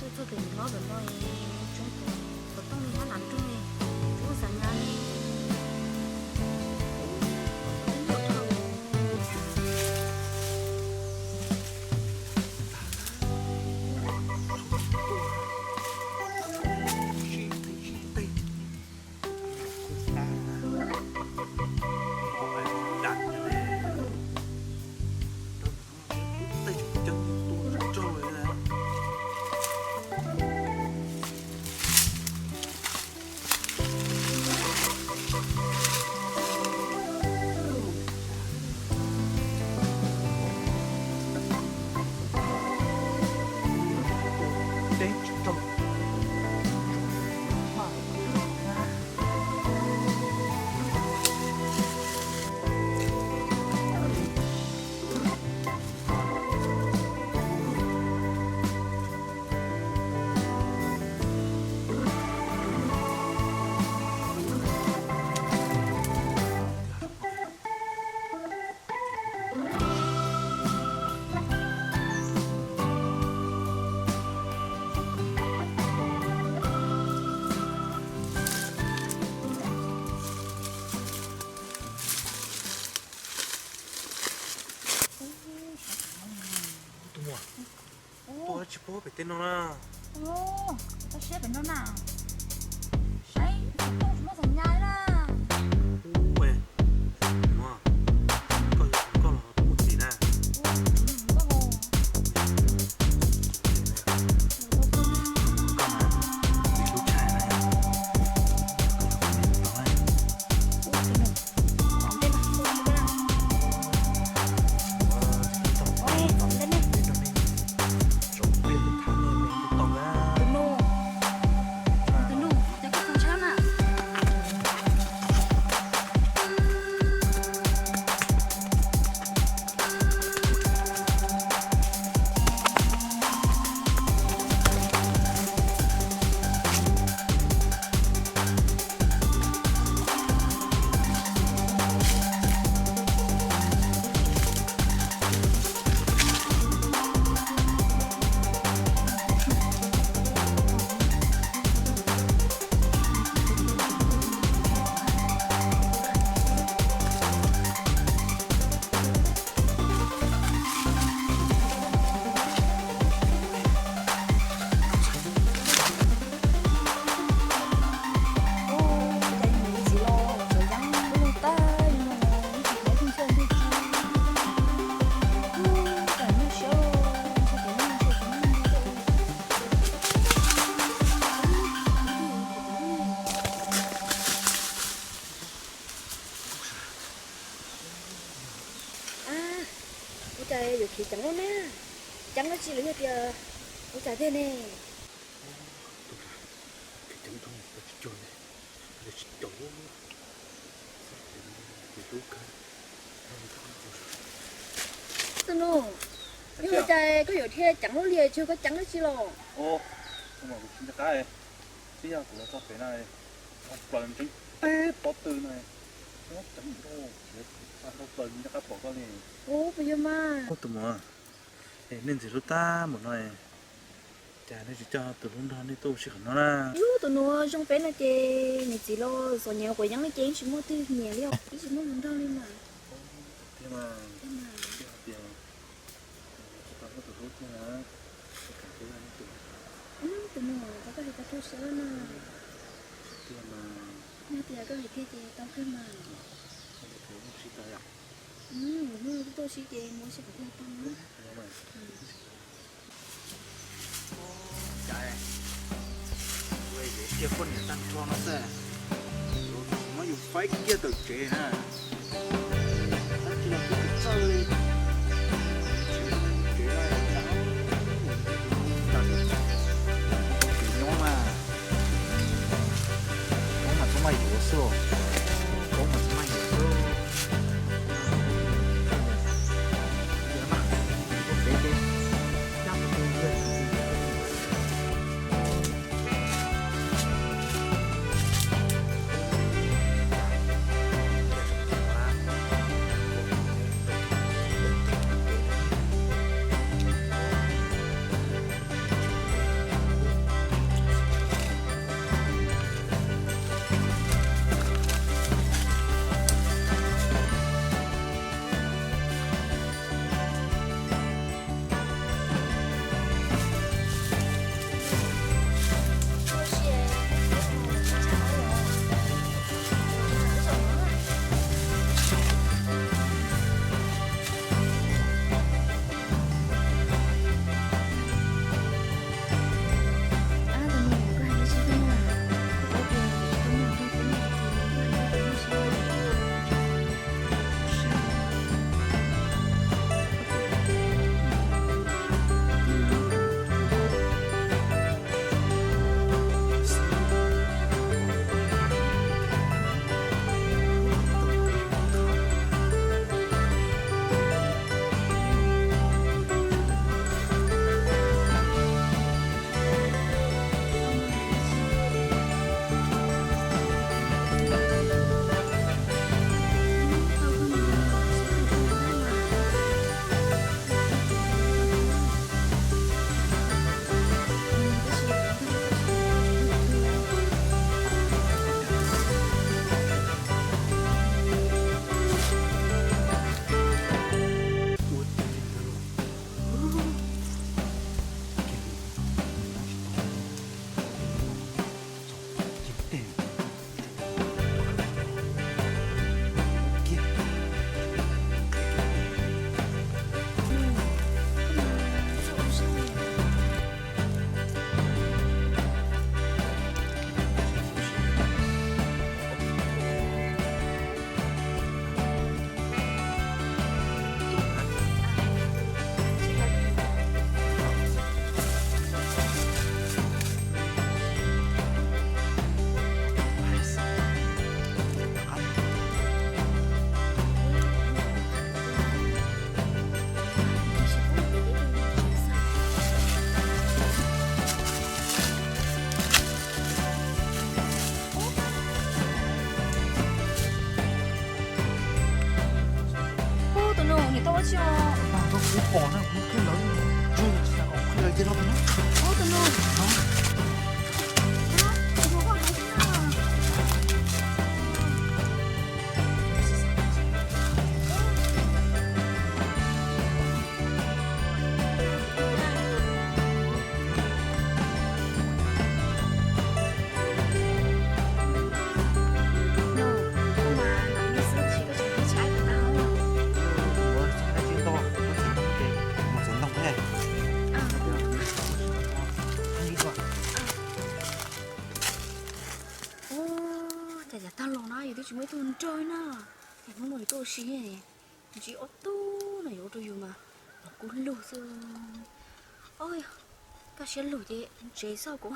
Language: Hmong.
Tuaj txog pem niam hlob pem no, tsoob puas tooj li hab nas nroog li, tsoob xav nyas li. Tus muam, tuaj tsis paub pem tej no na. Tau siab pem no na. Saib, tsis muaj xav nyas na. Ub, koj, koj los twb muaj txim na. Ua cas yuav khiav ceev ua luaj na? Ceev dab tsi los yog tias ua cas tiag ne? Tus nus, yog ua cas koj yuav dhia ceev ua luaj li, tsis yog koj ceev dab tsi los? Ua, kuv tsis nco qab, twb yog kuv los txog pem no, plaws ntseeb teb pob tw no, ceev dhau, dhau plaws tsis nco qab pom koj li. Ua, puas yog mas? Tus muam, nej ntxim hlub tag npaum no, cas nej tsis coj tus hlub nrog nej tuaj ua si qhov no na? Yus tus nus zoo peb no ces niam txiv los txom nyem quav yeeb li ces yeej tsis muaj twg nyiam li os, yeej tsis muaj tus nrog li mas. Tiag mas, tiag tias tsis tau muaj tus hlub tiag na. Tus nus, koj hais tau kawg siab na. Tiag mas. Yog tias koj hais tiag ces tau kawg mas. Hnub no twb tuaj ua si ces mus ua si kom tau tau na. Cas ua yuav cia poj niam tag nrho no xwb, yuav muab yus faib kiag tawm tsev na. Tab sis los twb tsis txawj li. Tsev no, tsev nyob mas, nyob mas txhob maj yuav xwb, nyob mas txhob maj yuav xwb. Cas yav tag los na yus twb tsis muaj ib tug nrog na, es hnub no yus tuaj ua si, ntsib ob tug no yuav ua rau yus mas los kub lug xwb. Oj, kaj siab lug ces ntsev xwb kuv.